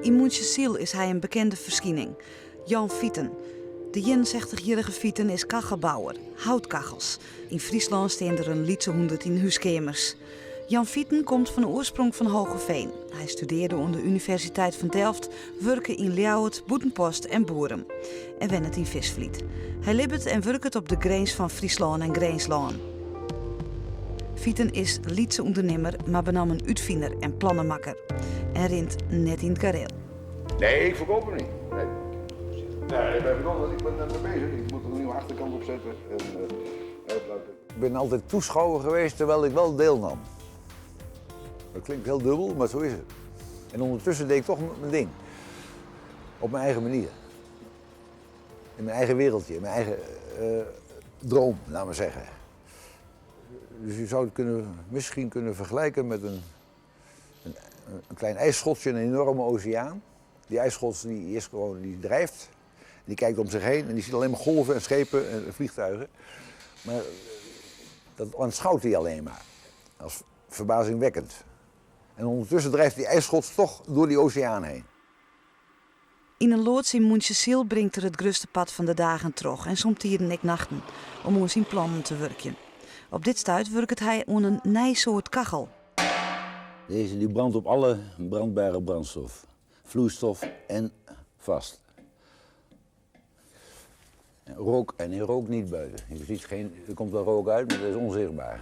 Yn Mûntsjesyl is hy in bekende ferskining, Jan Fieten. De ienensechtichjierrige Fieten is kachelbouwer, houtkachels. Yn Fryslân stean der in lytse hûndert yn húskeamers. Jan Fieten komt fan oarsprong fan Hoogeveen. Hy studearde oan de Universiteit fan Delft, wurke yn Ljouwert, Bûtenpost en Boerum en wennet yn Visvliet. Hy libbet en wurket op de grins fan Fryslân en Grinslân. Fieten is lytse ûndernimmer, mar benammen útfiner en plannemakker en rint net yn it gareel. Nee, ik ferkoop him niet. Nee. Nee, ik ben ik ben er mee bezig. Ik moet er een nieuwe achterkant op zetten. En, uh, Ik ben altijd toeschouwer geweest terwijl ik wel deelnam. Dat klinkt heel dubbel, maar zo is het. En ondertussen deed ik toch mijn ding. Op mijn eigen manier. In mijn eigen wereldje, in mijn eigen uh, droom, laat maar zeggen. Dus je zou het kunnen, misschien kunnen vergelijken met een, een, een klein ijsschotje in een enorme oceaan. Die ijsschots die is gewoon, die drijft. Die kijkt om zich heen en die ziet alleen maar golven en schepen en vliegtuigen. Maar eh, dat aanschouwt hij alleen maar. Als verbazingwekkend. En ondertussen drijft die ijsschots toch door die oceaan heen. Yn in loads yn Mûntsjesyl bringt er it grutste part fan de dagen troch en somtiden ek nachten om oan syn plannen te wurkjen. Op dit stuit wurket hy oan in nij soart kachel. Deze die brandt op alle brandbare brandstof. Vloeistof en vast. Rook, en hij rookt niet buiten. Je ziet geen, er komt wel rook uit, maar dat is onzichtbaar.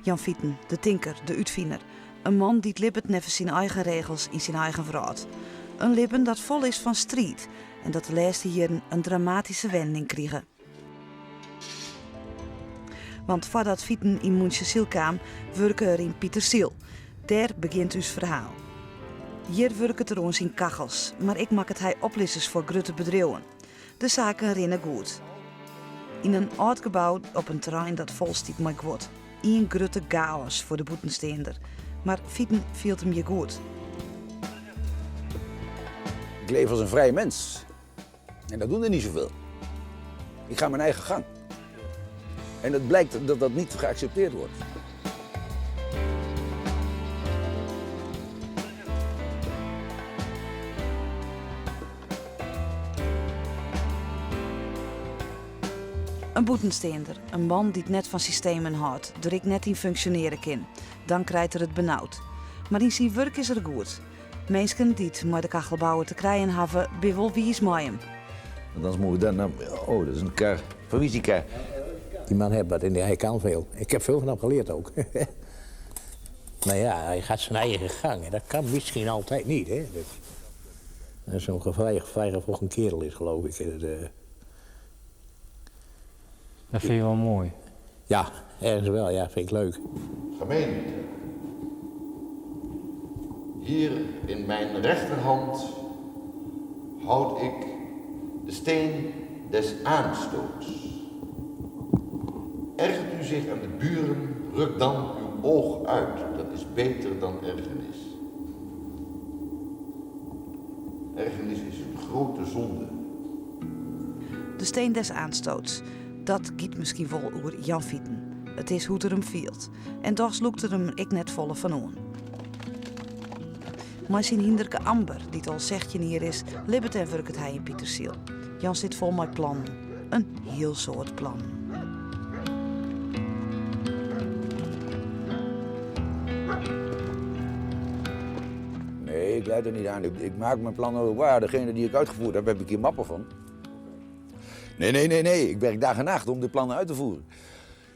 Jan Fieten, de tinker, de útfiner. In man dy't libbet neffens syn eigen regels yn syn eigen wrâld. In libben dat fol is fan striid en dat de lêste jierren in dramatyske wending krige. Want foardat Fieten yn Mûntsjesyl kaam, wurke er yn Pitersyl. Dêr begjint ús ferhaal. Hjir wurket er oan syn kachels, mar ek makket hy oplizzers foar grutte bedriuwen. De saken rinne goed. Yn in âld gebou op in terrein dat fol stiet mei guod. Ien grutte gaos foar de bûtensteander. Mar Fieten fielt him hjir goed. Ik leef als een vrij mens. En dat doen er niet zoveel. Ik ga mijn eigen gang. En het blijkt dat dat niet geaccepteerd wordt. In bûtensteander, in man dy't net fan systemen hâldt, der ek net yn funksjonearje kin. Dan krijt er it benaud. Mar yn syn wurk is er goed. Minsken dy't mei de kachelbouwer te krijen hawwe, binne wol wiis mei him. Want anders moet ik dan, nou, oh, dat is een kar. Van wie is die kar? Die man heeft wat en hij kan veel. Ik heb veel van hem geleerd ook. Maar ja, hij gaat zijn eigen gang en dat kan misschien altijd niet. Hè? Dat zo'n vrijgevochten kerel is, geloof ik. Dat, uh... dat vind je wel mooi. Ja, ergens wel. Ja, vind ik leuk. Gemeente, hier in mijn rechterhand houd ik de steen des aanstoots. Ergert u zich aan de buren, ruk dan uw oog uit. Dat is beter dan ergernis. Ergernis is een grote zonde. De steen des aanstoots. Dat giet miskien wol oer Jan Fieten. It is hoe't er him fielt. En dochs lûkt er him ek net folle fan oan. Mei syn hynderke Amber, dy't al sechtjin jier is, libbet en wurket hy yn Pitersyl. Jan sit fol mei plannen. In hiel soad plannen. Nee, ik lijd er niet aan. Ik, ik maak mijn plannen ook waar. Degene die ik uitgevoerd heb, heb ik hier mappen van. Nee, nee, nee, nee. Ik werk dag en nacht om de plannen uit te voeren.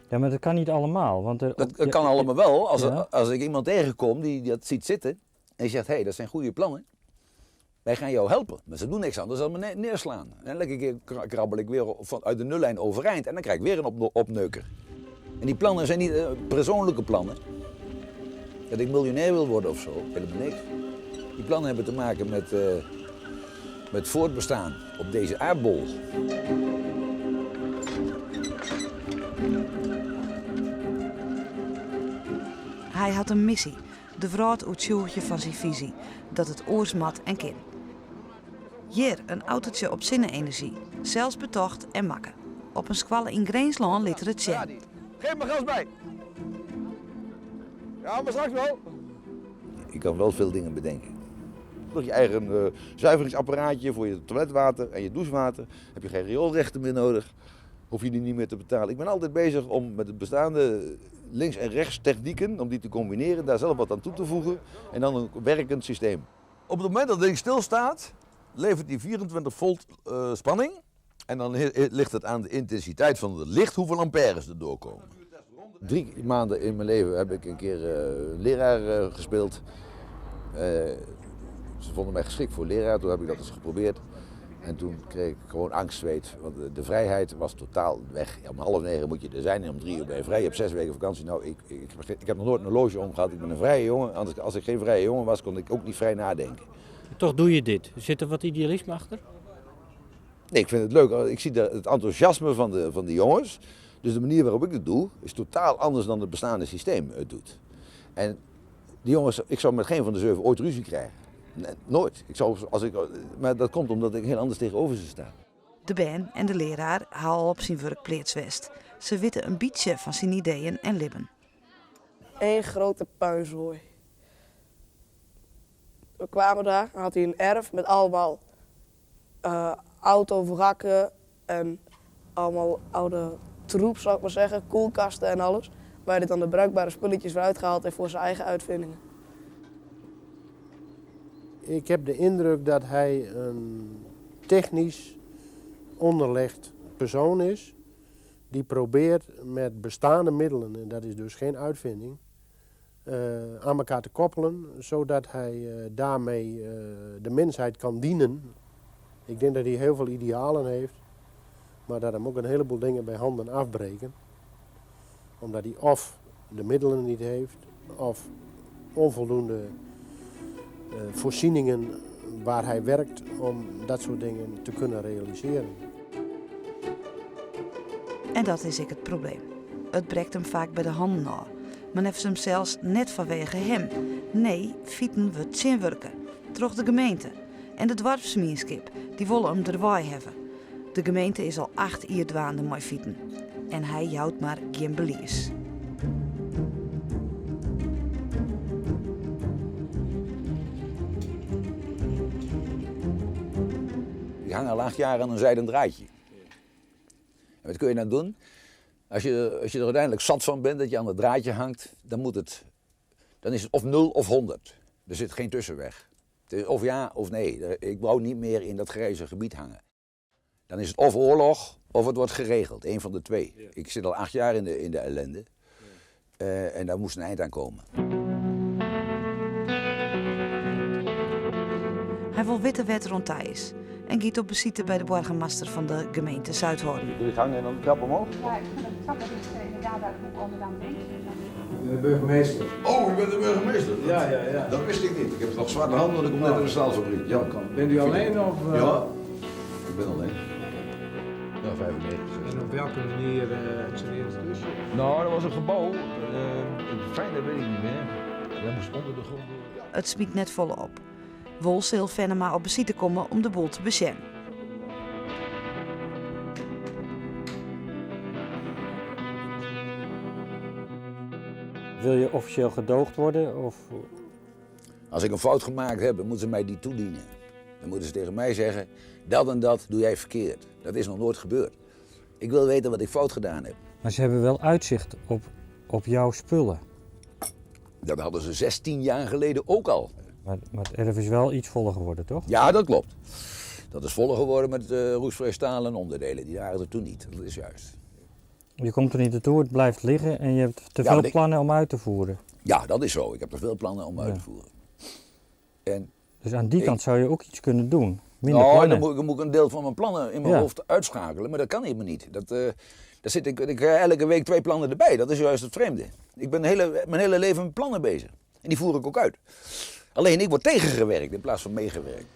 Ja, maar dat kan niet allemaal. Want er, dat, kan allemaal wel. Als, als ik iemand tegenkom die dat ziet zitten en die zegt, hé, hey, dat zijn goede plannen. Wij gaan jou helpen. Maar ze doen niks anders dan me neerslaan. En elke keer krabbel ik weer van, uit de nullijn overeind en dan krijg ik weer een op, opneuker. En die plannen zijn niet uh, persoonlijke plannen. Dat ik miljonair wil worden of zo, helemaal niks. Die plannen hebben te maken met, uh, met voortbestaan op deze aardbol. Hy hat in missy, de wrâld oertsjûgje fan syn fisy, dat it oars moat en kin. Hjir in autotsje op sinne-enerzjy, sels betocht en makke. Op in skoalle yn Grinslân lit er it sjen. Geef me gas bij. Ja, maar straks wel. Ik kan wel veel dingen bedenken. Nog je eigen zuiveringsapparaatje voor je toiletwater en je douchewater. Heb je geen rioolrechten meer nodig. Hoef je die niet meer te betalen. Ik ben altijd bezig om met het bestaande links- en rechts technieken, om die te combineren, daar zelf wat aan toe te voegen en dan een werkend systeem. Op het moment dat het ding stilstaat, levert die 24 volt spanning. En dan ligt het aan de intensiteit van het licht hoeveel ampères er doorkomen. 3 maanden in mijn leven heb ik een keer leraar gespeeld. Ze vonden mij geschikt voor leraar, toen heb ik dat eens geprobeerd. En toen kreeg ik gewoon angstzweet, want de vrijheid was totaal weg. Ja, om half negen moet je er zijn en om 3 uur ben je vrij. Je hebt 6 weken vakantie. Nou, ik heb nog nooit een horloge omgehad. Ik ben een vrije jongen. Anders, als ik geen vrije jongen was, kon ik ook niet vrij nadenken. Toch doe je dit. Zit er wat idealisme achter? Nee, ik vind het leuk. Ik zie het enthousiasme van de jongens. Dus de manier waarop ik het doe, is totaal anders dan het bestaande systeem het doet. En die jongens, ik zou met geen van de 7 ooit ruzie krijgen. Nee, nooit. Ik zou, als ik, maar dat komt omdat ik heel anders tegenover ze sta. De band en de leraar halen op zijn werkplaats west. Ze weten een beetje van zijn ideeën en libben. Eén grote puinzooi. We kwamen daar, dan had hij een erf met allemaal autovrakken en allemaal oude troep, zou ik maar zeggen, koelkasten en alles. Waar hij dan de bruikbare spulletjes weer uitgehaald heeft voor zijn eigen uitvindingen. Ik heb de indruk dat hij een technisch onderlegd persoon is die probeert met bestaande middelen, en dat is dus geen uitvinding, aan elkaar te koppelen, zodat hij daarmee de mensheid kan dienen. Ik denk dat hij heel veel idealen heeft, maar dat hem ook een heleboel dingen bij handen afbreken. Omdat hij of de middelen niet heeft, of onvoldoende voorzieningen waar hij werkt om dat soort dingen te kunnen realiseren. En dat is ik het probleem. Het breekt hem vaak bij de handen af. Maar heeft ze hem zelfs net vanwege hem. Nee, fieten we zinwerken. Troch de gemeente. En de dwarfsmienskip, die willen hem erbij hebben. De gemeente is al 8 jaar dwaande met fieten. En hij jouwt maar geen belies. Die hangen al 8 jaar aan een zijden draadje. En wat kun je nou doen? Als je er uiteindelijk zat van bent dat je aan het draadje hangt, dan is het of 0 of 100. Er zit geen tussenweg. Het is of ja of nee. Ik wou niet meer in dat grijze gebied hangen. Dan is het of oorlog of het wordt geregeld. Eén van de twee. Ik zit al 8 jaar in de ellende. En daar moest een eind aan komen. Hij wil witte wet rond is. En giet op visite bij de burgemeester van de gemeente Zuidhorn. Doe je gang en dan de trap omhoog? Ja, ik vind het trap dat is inderdaad uit de hoek onder aan links. De burgemeester. Oh, u bent de burgemeester? Ja, ja, ja. Dat wist ik niet. Ik heb nog zwarte handen, want ik kom net uit de staalfabriek. Ja. Bent u alleen of? Ja, ik ben alleen. Ja, 95. En op welke manier het zijn eerste tusje? Nou, dat was een gebouw. Het fijne weet ik niet meer. Dat moest onder de grond door. Het smiet net volop. Wol zal Fennema op visite komen om de boel te beschermen. Wil je officieel gedoogd worden? Of? Als ik een fout gemaakt heb, dan moeten ze mij die toedienen. Dan moeten ze tegen mij zeggen, dat en dat doe jij verkeerd. Dat is nog nooit gebeurd. Ik wil weten wat ik fout gedaan heb. Maar ze hebben wel uitzicht op jouw spullen. Dat hadden ze 16 jaar geleden ook al. Maar het erf is wel iets voller geworden, toch? Ja, dat klopt. Dat is voller geworden met roestvrij staal en onderdelen. Die waren er toen niet, dat is juist. Je komt er niet naartoe, het blijft liggen en je hebt te Ja, veel want ik plannen om uit te voeren. Ja, dat is zo. Ik heb te veel plannen om uit te voeren. En Dus aan die ik kant zou je ook iets kunnen doen. Minder Nou, plannen. Dan moet ik een deel van mijn plannen in mijn hoofd uitschakelen, maar dat kan helemaal niet. Dat daar zit ik, ik krijg elke week 2 plannen erbij, dat is juist het vreemde. Ik ben mijn hele leven met plannen bezig. En die voer ik ook uit. Alleen ik word tegengewerkt in plaats van meegewerkt.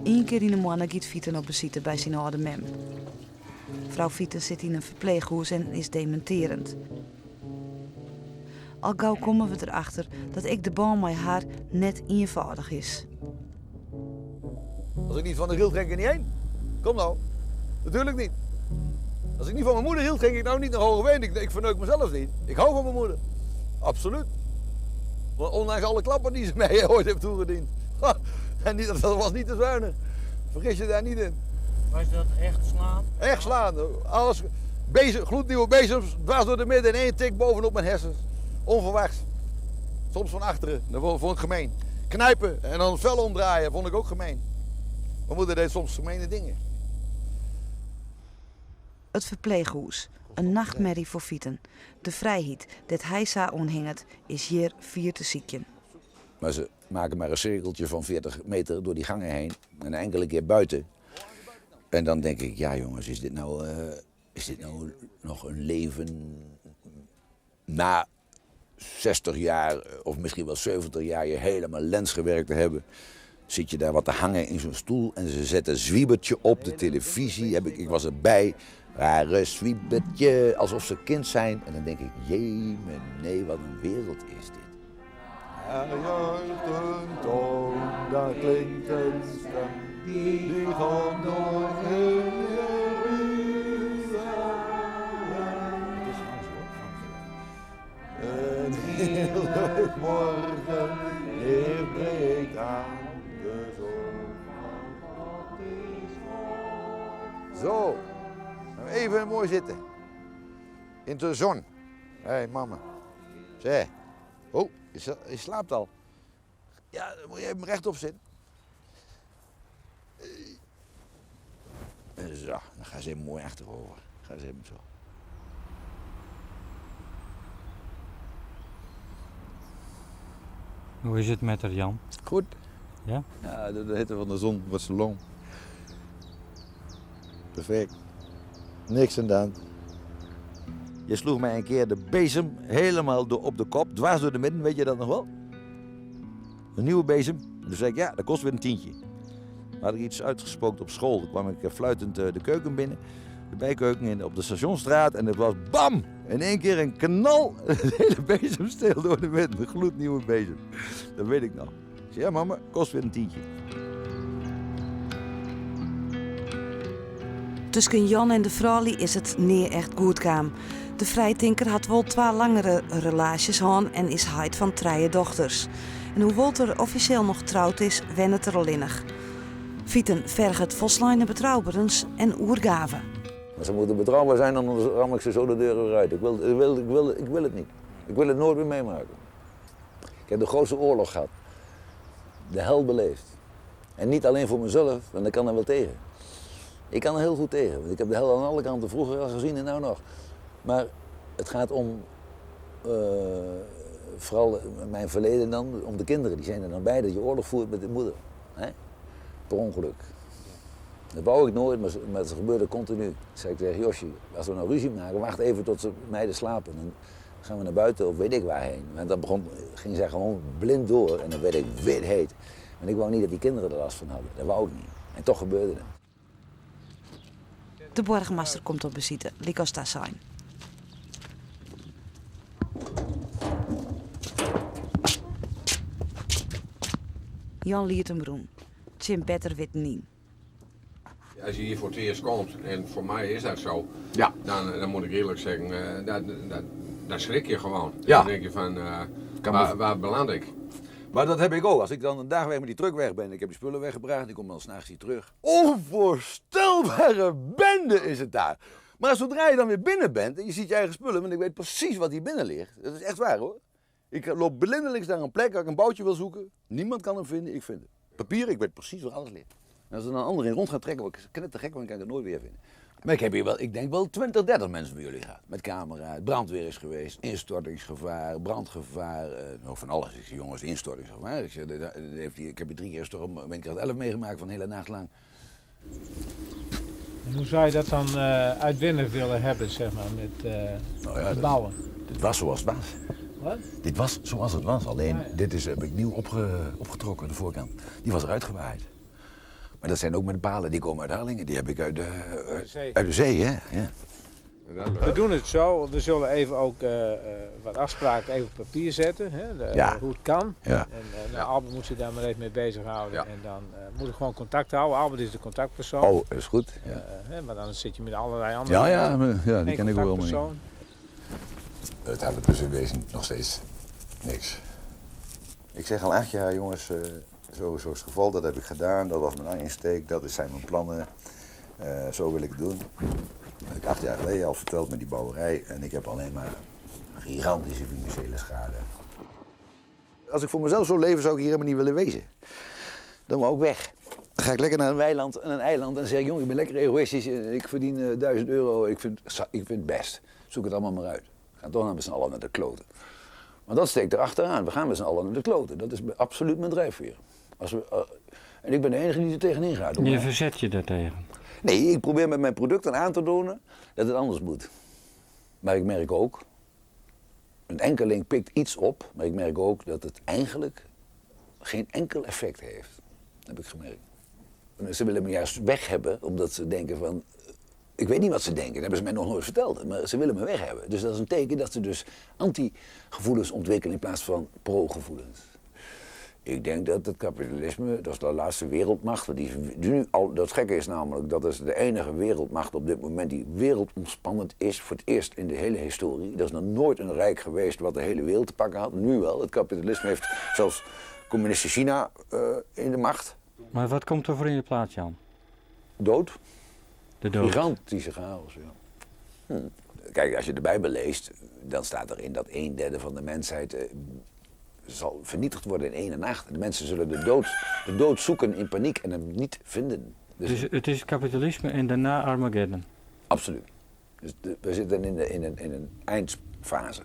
Eén keer in de maand gaat Fieten op visite bij zijn oude mem. Vrouw Fieten zit in een verpleeghuis en is dementerend. Al gauw komen we erachter dat ik de bal met haar net eenvoudig is. Als ik niet van de grill trek, ik er niet heen. Kom nou. Natuurlijk niet. Als ik niet van mijn moeder hield, ging ik nou niet naar Hoogeveen. Ik, ik verneuk mezelf niet. Ik hou van mijn moeder. Absoluut. Want ondanks alle klappen die ze mij ooit heeft toegediend. En niet, dat was niet te zuinig. Vergis je daar niet in. Was dat echt slaan? Echt slaan. Alles, bezem, gloednieuwe bezems, dwars door de midden in één tik bovenop mijn hersens. Onverwachts. Soms van achteren, dat vond ik gemeen. Knijpen en dan vel omdraaien, vond ik ook gemeen. Mijn moeder deed soms gemene dingen. It ferpleechhûs, in nachtmerrie foar Fieten. De frijheid dêr't hy sa oan hinget, is hjir fier te sykjen. Maar ze maken maar een cirkeltje van 40 meter door die gangen heen en een enkele keer buiten. En dan denk ik, ja jongens, is dit nou, is dit nou nog een leven na 60 jaar of misschien wel 70 jaar je helemaal lens gewerkt te hebben? Zit je daar wat te hangen in zo'n stoel en ze zetten Zwiebertje op de televisie. Heb ik, ik was erbij. Rare Zwiebertje, alsof ze kind zijn. En dan denk ik, jee, nee, wat een wereld is dit. Er juicht een toon, daar klinkt een stem, die gaat door heel Jeruzalem. Het is Frans hoor, Frans. Een heerlijk morgen, licht breekt aan de zon van God is God. Zo, nou even mooi zitten. In de zon. Hé, hey, mama. Zeg. Oh, je slaapt al. Ja, dan moet je even rechtop zitten. Zo, dan ga ze even mooi achterover. Ga ze even zo. Hoe is het met haar, Jan? Goed. Ja? Ja, door de hitte van de zon wordt ze loom. Perfect. Niks aan de hand. Je sloeg mij een keer de bezem helemaal door op de kop, dwars door de midden, weet je dat nog wel? Een nieuwe bezem. En toen zei ik, ja, dat kost weer een tientje. Dan had ik iets uitgespookt op school. Toen kwam ik fluitend de keuken binnen, de bijkeuken in, op de Stationsstraat. En het was bam! In één keer een knal. De hele bezem stil door de midden. Een gloednieuwe bezem. Dat weet ik nog. Ik zei, ja mama, kost weer een tientje. Tusken Jan en de froulju is it nea echt goed kaam. De frijtinker hat wol twa langere relaasjes hân en is heit fan trije dochters. En hoewol't er offisjeel noch troud is, wennet er allinnich. Fieten ferget folsleine betrouberens en oergave. Maar ze moeten betrouwbaar zijn, anders ram ik ze zo de deur weer uit. Ik wil, ik wil, ik wil, ik wil het niet. Ik wil het nooit meer meemaken. Ik heb de grootste oorlog gehad. De hel beleefd. En niet alleen voor mezelf, want ik kan er wel tegen. Ik kan er heel goed tegen, want ik heb de hel aan alle kanten vroeger al gezien en nou nog. Maar het gaat om, vooral mijn verleden dan, om de kinderen. Die zijn er dan bij dat je oorlog voert met de moeder. Hè? Per ongeluk. Dat wou ik nooit, maar het gebeurde continu. Toen zei ik tegen Josje, als we nou ruzie maken, wacht even tot ze meiden slapen. Dan gaan we naar buiten of weet ik waarheen. Want dan ging zij gewoon blind door en dan werd ik wit heet. En ik wou niet dat die kinderen er last van hadden. Dat wou ik niet. En toch gebeurde het. De boargemaster komt op besite, lykas tasein. Jan liet him rûn. Tsjin better witten yn. Als je hier voor het eerst komt, en voor mij is dat zo, dan moet ik eerlijk zeggen, dan schrik je gewoon. Dan denk je van, Kan me waar beland ik? Maar dat heb ik ook. Als ik dan een dag weg met die truck weg ben, ik heb die spullen weggebracht, ik kom dan s'nachts hier terug. Onvoorstelbare bende is het daar. Maar zodra je dan weer binnen bent en je ziet je eigen spullen, want ik weet precies wat hier binnen ligt. Dat is echt waar hoor. Ik loop blindelings naar een plek waar ik een boutje wil zoeken. Niemand kan hem vinden, ik vind het. Papier, ik weet precies waar alles ligt. En als er dan een ander in rond gaat trekken, word ik knettergek, want ik kan het nooit weer vinden. Maar ik heb hier wel, ik denk wel 20, 30 mensen bij jullie gehad. Met camera, brandweer is geweest, instortingsgevaar, brandgevaar, nog van alles. Ik zeg, jongens, instortingsgevaar. Ik zeg, dat, dat heeft hier, ik heb hier 3 keer storm, windkracht 11 meegemaakt van de hele nacht lang. En hoe zou je dat dan uitwendig willen hebben, met het bouwen? Dit was zoals het was. Wat? Dit was zoals het was, alleen dit heb ik nieuw opgetrokken, de voorkant. Die was eruit gewaaid. Maar dat zijn ook met palen, die komen uit Harlingen, die heb ik De zee. uit de zee, hè? Ja. We doen het zo, we zullen even ook wat afspraken even op papier zetten, hè, Ja. hoe het kan. Ja. En nou, Albert moet zich daar maar even mee bezighouden. En dan moet ik gewoon contact houden. Albert is de contactpersoon. Oh, dat is goed. Ja. Hè, maar dan zit je met allerlei andere Ja, ja, maar, ja, die Geen ken ik ook helemaal niet. contactpersoon. Het helpt dus in wezen nog steeds niks. Ik zeg al 8 jaar, jongens, zo is het geval, dat heb ik gedaan, dat was mijn insteek, dat zijn mijn plannen, zo wil ik het doen. Dat heb ik 8 jaar geleden al verteld met die bouwerij en ik heb alleen maar gigantische financiële schade. Als ik voor mezelf zou leven, zou ik hier helemaal niet willen wezen. Dan wou ik weg. Dan ga ik lekker naar een weiland en een eiland en zeg ik, jongen, ik ben lekker egoïstisch, ik verdien 1000 euro, ik vind het best. Zoek het allemaal maar uit. We gaan toch naar met z'n allen naar de kloten. Maar dat steekt erachteraan. We gaan met z'n allen naar de kloten. Dat is absoluut mijn drijfveer. En ik ben de enige die er tegenin gaat. Je verzet je daartegen. Nee, ik probeer met mijn producten aan te tonen dat het anders moet. Maar ik merk ook, een enkeling pikt iets op, maar ik merk ook dat het eigenlijk geen enkel effect heeft. Dat heb ik gemerkt. En ze willen me juist weg hebben, omdat ze denken van... Ik weet niet wat ze denken, dat hebben ze mij nog nooit verteld. Maar ze willen me weg hebben. Dus dat is een teken dat ze dus anti-gevoelens ontwikkelen in plaats van pro-gevoelens. Ik denk dat het kapitalisme, dat is de laatste wereldmacht. Want die nu al, dat gekke is namelijk, dat is de enige wereldmacht op dit moment die wereldomspannend is voor het eerst in de hele historie. Er is nog nooit een rijk geweest wat de hele wereld te pakken had. Nu wel. Het kapitalisme heeft zelfs communistisch China in de macht. Maar wat komt er voor in de plaats, Jan? Dood. De dood. Gigantische chaos, ja. Kijk, als je de Bijbel leest, dan staat erin dat een derde van de mensheid zal vernietigd worden in één nacht. De mensen zullen de dood zoeken in paniek en hem niet vinden. Dus, Dus het is kapitalisme en daarna Armageddon. Absoluut. Dus we zitten in een eindfase.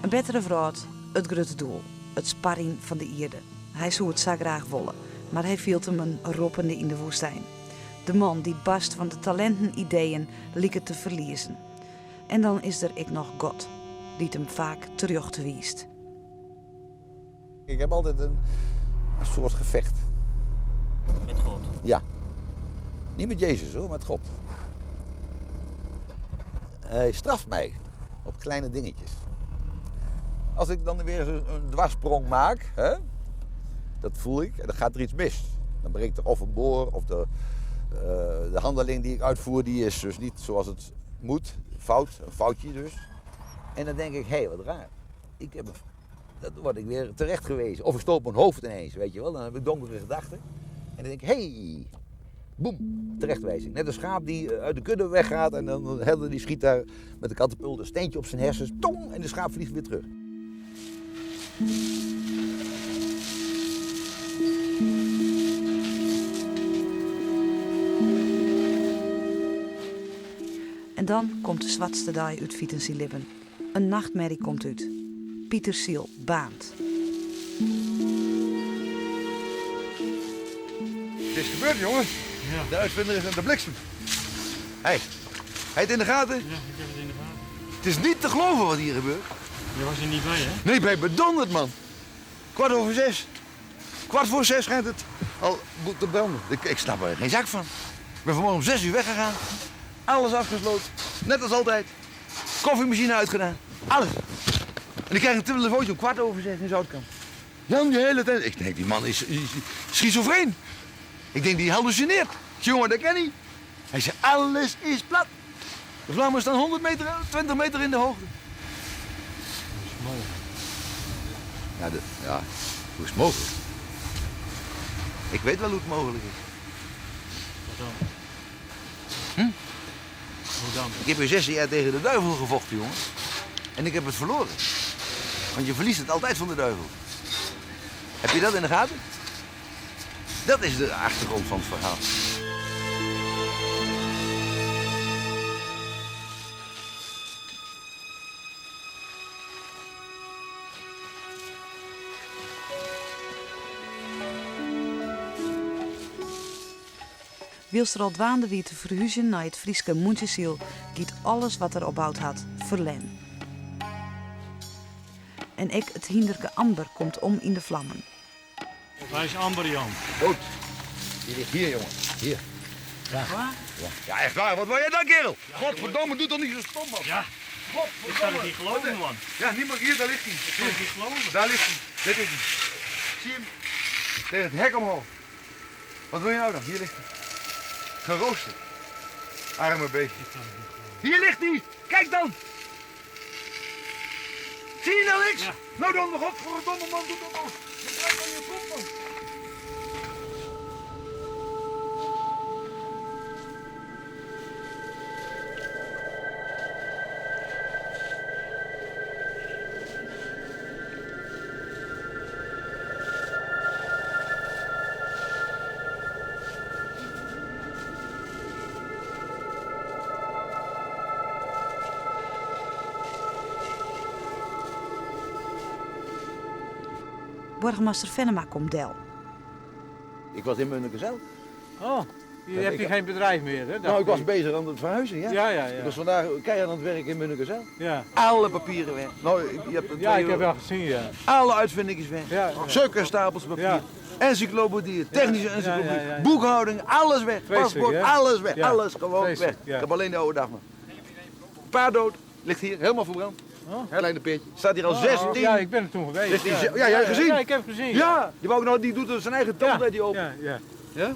In bettere wrâld, it grutte doel. It sparjen fan de ierde. Hy soe it sa graach wolle, mar hy fielt him in roppende yn de woastyn. De man dy't barst fan de talinten, ideeën, liket te ferliezen. En dan is der ek noch God, dy't him faak terjochte wiist. Ik heb altijd een soort gevecht. Met God? Ja. Niet met Jezus hoor, met God. Hij straft mij op kleine dingetjes. Als ik dan weer een dwarssprong maak, hè, dat voel ik, en dan gaat er iets mis. Dan breekt er of een boor of de handeling die ik uitvoer, die is dus niet zoals het moet. Fout, een foutje dus. En dan denk ik, hé, hey, wat raar. Dat word ik weer terecht gewezen. Of ik stoot mijn hoofd ineens, weet je wel. Dan heb ik donkere gedachten. En dan denk ik, hé, hey, boem, terechtwijzing. Net een schaap die uit de kudde weggaat en dan de herder die schiet daar met de katapult een steentje op zijn hersens. Tong, en de schaap vliegt weer terug. En dan komt de swartste dei út Fieten syn libben. In nachtmerrie komt út. Pietersiel baarnt. Het is gebeurd, jongen. De uitvinder is aan de bliksem. Hey, hij het in de gaten? Ja, ik heb het in de gaten. Het is niet te geloven wat hier gebeurt. Je was er niet bij, hè? Nee, bij bedonderd, man. 6:15. 5:45 schijnt het al te branden. Ik snap er geen zak van. Ik ben vanmorgen om 6 uur weggegaan. Alles afgesloten. Net als altijd. Koffiemachine uitgedaan. Alles. En ik krijg een telefoontje om 6:15 in Zoutkamp. Jan, die hele tijd. Ik denk, die man is schizofreen. Ik denk, die hallucineert. Jongen, dat ken niet. Hij zei, alles is plat. De vlammen staan 100 meter, 20 meter in de hoogte. Dat is mogelijk. Ja, ja, hoe is het mogelijk? Ik weet wel hoe het mogelijk is. Wat dan? Hoe dan? Ik heb hier 16 jaar tegen de duivel gevochten, jongen. En ik heb het verloren. Want je verliest het altijd van de duivel. Heb je dat in de gaten? Dat is de achtergrond van het verhaal. Wylst er al dwaande wie te ferhúzjen nei it Fryske Mûntjesyl, giet alles wat er opboud hat ferlern. En ek it hynderke Amber komt om yn de flammen. Waar is Amber, Jan? Dood. Die ligt hier, jongen. Hier. Echt waar? Ja. Ja, echt waar. Wat wil jij dan, kerel? Godverdomme, doe toch niet zo stom, man. Ja. Godverdomme. Ik kan het niet geloven, man. Ja, niet meer. Hier, daar ligt hij. Ik kan het niet geloven. Daar ligt hij. Dit is hij. Zie je hem? Tegen het hek omhoog. Wat wil je nou dan? Hier ligt hij. Geroosterd. Arme beestje. Hier ligt hij. Kijk dan. Zie je nou niks? Nou dan, godverdomme man, doe dat nou. Je draait aan je kop, man. Boargemaster Fennema komt del. Ik was in Munnekezijl. Oh, hier Dat heb ik- je geen bedrijf meer, hè? Nou, ik was bezig aan het verhuizen, ja. Ja. Ik was vandaag keihard aan het werk in Munnekezijl. Ja. Alle papieren weg. Nou, je hebt er Ja, twee ik heb wel gezien, ja. Alle uitvindingen weg. Ja, ja. Zulke stapels papier. Ja. Encyclopedieën, technische encyclopedie, ja. boekhouding, alles weg. Vreselijk, Paspoort, hè? alles weg. Ja. Alles gewoon Vreselijk, weg. ja. Ik heb alleen de oude dag maar. Paard dood, ligt hier, helemaal verbrand. Oh. Kleine peertje. Staat hier al 16. Ja, ik ben er toen geweest. 16 ja, jij hebt gezien? Ja, ik heb gezien. Ja, die, wou ook nou, die doet er zijn eigen tand uit die open. Ja, ja. Ja?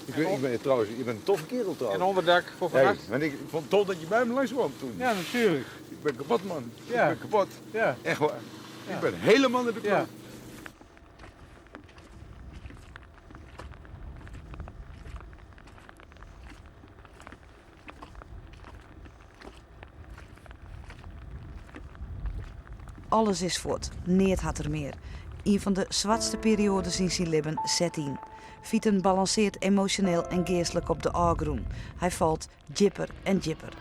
Ik ben, ik ben trouwens, je bent een toffe kerel trouwens. En onderdak voor Hey, vannacht. want ik vond het tof dat je bij me langs kwam toen. Ja, natuurlijk. Ik ben kapot, man. Ja. Ik ben kapot. Ja. Echt waar. Ik ben helemaal naar de kloot. Ja. Alles is voort, neat hat er mear. Ien fan de swartste perioades yn syn libben set yn. Fieten balansearret emosjoneel en geastlik op de ôfgrûn. Hy falt djipper en djipper.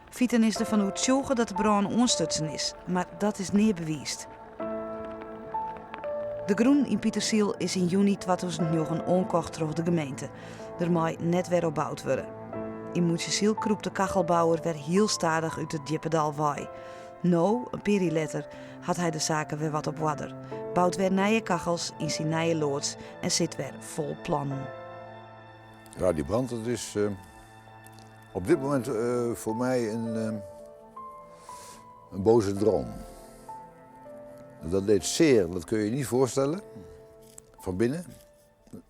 Fieten is derfan oertsjûge dat de brân oanstutsen is, mar dat is nea bewiisd. De grûn yn Pitersyl is yn juny 2009 oankocht troch de gemeente. Der mei net wer op boud wurde. Yn Mûtsjesyl krûpt de kachelbouwer wer hiel stadich út it djippe dal wei. No, in pear jier letter, hat hy de saken wer wat op oarder, bout wer nije kachels yn syn nije loads en sit wer fol plannen. Ja, die brand, dat is op dit moment voor mij een boze droom. Dat deed zeer, dat kun je je niet voorstellen. Van binnen,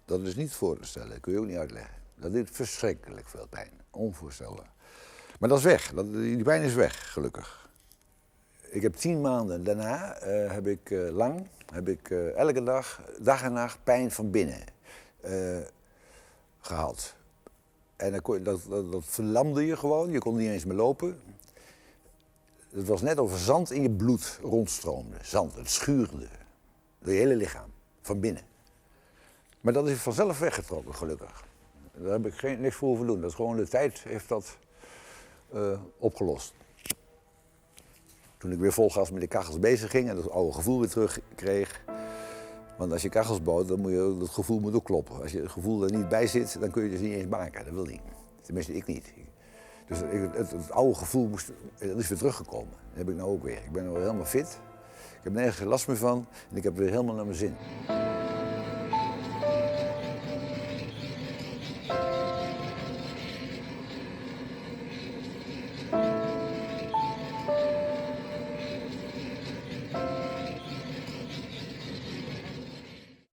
dat is niet voor te stellen, dat kun je ook niet uitleggen. Dat deed verschrikkelijk veel pijn, onvoorstelbaar. Maar dat is weg, die pijn is weg, gelukkig. Ik heb 10 maanden daarna heb ik lang, heb ik elke dag, dag en nacht pijn van binnen gehad. En dan kon je, dat, dat, dat verlamde je gewoon, je kon niet eens meer lopen. Het was net of er zand in je bloed rondstroomde. Zand, het schuurde. Door je hele lichaam, van binnen. Maar dat is vanzelf weggetrokken, gelukkig. Daar heb ik niks voor hoeven doen. Dat is gewoon de tijd heeft dat opgelost. Toen ik weer vol gas met de kachels bezig ging en dat oude gevoel weer terugkreeg. Want als je kachels bouwt, dan moet je, dat gevoel moet ook kloppen. Als je het gevoel er niet bij zit, dan kun je het dus niet eens maken. Dat wil niet. Tenminste, ik niet. Dus het oude gevoel moest, dat is weer teruggekomen. Dat heb ik nou ook weer. Ik ben nu helemaal fit. Ik heb nergens geen last meer van en ik heb weer helemaal naar mijn zin.